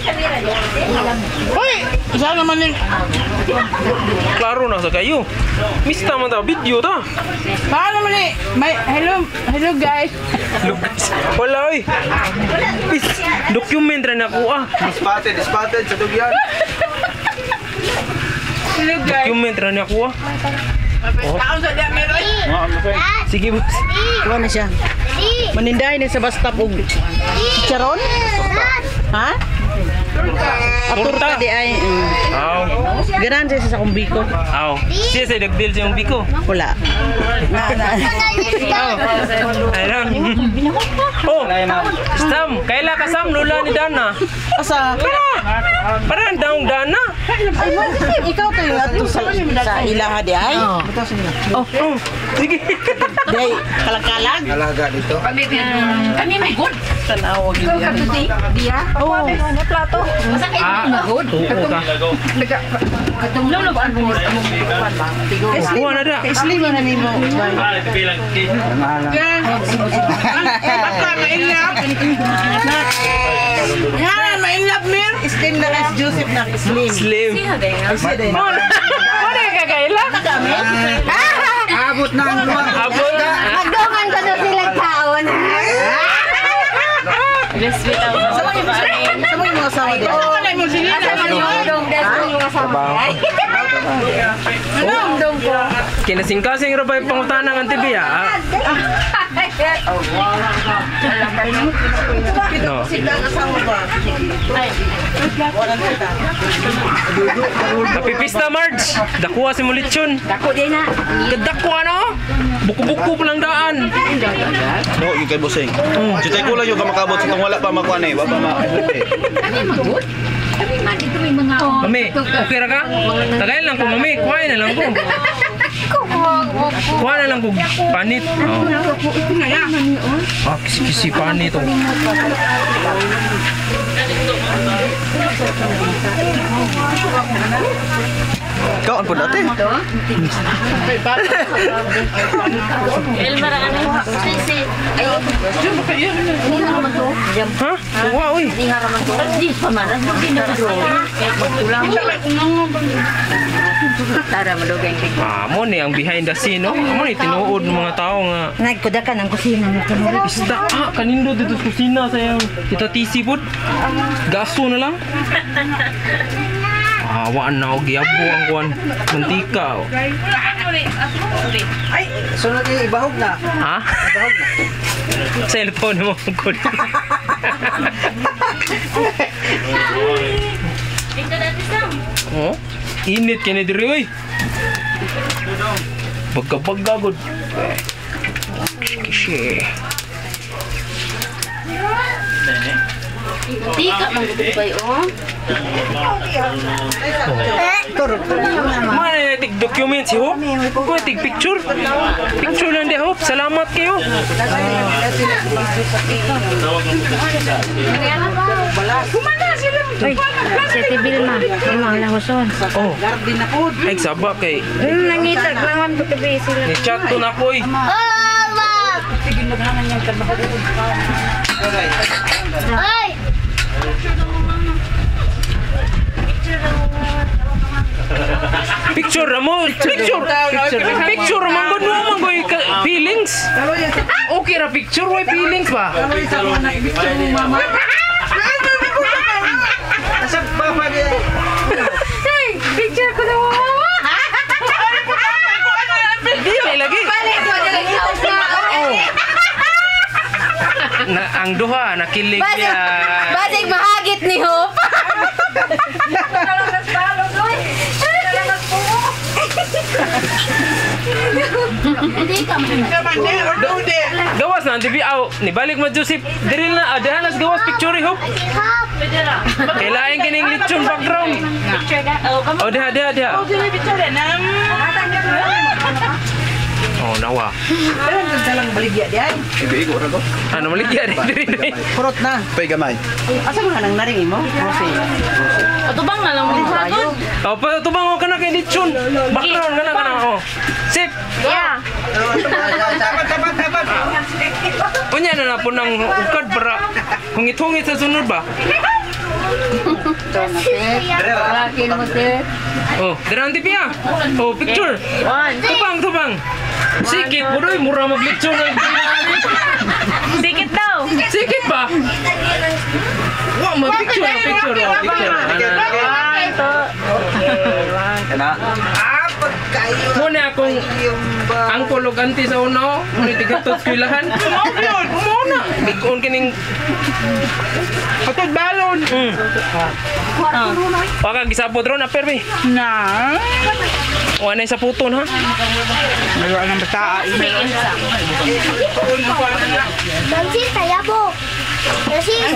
Hoy, saan naman yung Klaro na sa kayo. Mista man ta video ta. Paano naman eh? May, hello, hello guys. Lucas. Wala oy. Pis, document ra na ko ah. Spotted, spotted sa tugyan. Hello guys. Document ra na ko ah. Taon sa diya meron. Sige boss. Kuha na siya. Manindahin ni sa bus stop og chicharon? Ha? Ah, Torta. torta di ay. Aw. Ganahan siya sa akong biko. Aw. Siya sa nagdeal sa iyong biko. Wala. Na, na. Aw. Ayun. Oh. Sam, kaila ka Sam lula ni Dana. Asa? Parang daong Dana. Ay, mo, ikaw tayo ato sa ilaha di ay. Oh, oh. Sige. Di ay, kalagkalag. Alaga dito. Kami may good. Tanawa gid yan. Diya. Oh. Plato. Basta kayo Ah, may good. oo ka. Katong lang lang mo Kuha na da. Slim na nimo. Basta mainlap. Yan, mainlap mir. Slim na guys, Joseph na slim. Slim. Ay, siya din. Ano ka kaila? Abot na ang mga. Abot. Magdungan ko na silang taon. Sa mga asawa di ay. Ano mo sila? Dong, dong, dong dong ko. Kinasing-kasing ra ba yung pangutana ng TV ah? No. Sila ang asawa ba? Wala na kita. Napipista Marge. Dakuha si Mulitsyon. Dako din na. Kadako ano? Buko-buko pa lang daan. No, yung kay Boseng. Jutay ko lang yung kamakabot sa tong wala pa makuha na eh. Wa pa ma. Kami mag-good. Kami man dito may mga Mami, okay ra ka? Tagay lang ko, mami. Kuha na lang ko. Kuha na lang ko. Panit. Oh. Ah, kisi-kisi panit. Oh. Ikaw ang po dati. Ha? Kuha, uy. Tara madugay kay. Ah, mo ni ang behind the scene, no? Mo ni tinuod ng mga tao nga. Nagkudakan ang kusina nito. Isda, ah, kanindo dito sa kusina sayang. Kita tisi pod. Gaso na lang. Ah, waan na og giyabo ang kuan. Mantika. Oh. Ay, sunod yung ibahog na. Ha? Cellphone mo ko. Oh, init kini diri oy. Bagka-bagka gud. Kishi. Tika man gud bay oh. Mana tig document si Hope? Ko tig picture. Picture lang di Hope. Salamat kayo. Uy, si Ate Vilma, mga lahoson. Oh, Garden na po. ay saba kay Nangita naman ko tabi sila. ni chat to na ko oy. Ay! Picture ra mo, picture. Picture man gud mo man goy feelings. Okay ra picture way feelings ba? Asa pa pa di. Hey, picture ko na mama. Di ay lagi. Balik mo dali sa Na, ang duha nakilig Basig, niya. basig mahagit ni Hope. Gawas na ang TV aw nibalik mo Joseph. Diri na ah, nas gawas picture Hope. Kailangan kining lechon background. Oh, diha diha diha. Oh, nawa. Pero ang dalang baligya di ay. Igo ra ko. Ano maligya diri diri. Kurot na. Pay gamay. Asa man nang naring imo? Rose. Atubang na lang mo Tayo. Oh, pa tubang ka na kay lechon. Background ka na kana oh. Sip. Yeah. Tapat, tapat, tapat. Unya na na po ng ukad para hungit-hungit sa sunod ba? Oh, dira ang TV ah. Oh, picture. Tubang, tubang. Sikit mo doy, mura maglitsyon ang Sikit daw. Sikit ba? Wa ma picture, ah, picture, oh, picture. Ana. Muna akong ang kulog anti sa una, oh. Muna tigatot eskwelahan. Muna. Big-on kining Atod balon. Waka gisapot ron aper be. Na. Wa na sa puton ha. Meron ang bata. Francis, tayabo. Francis.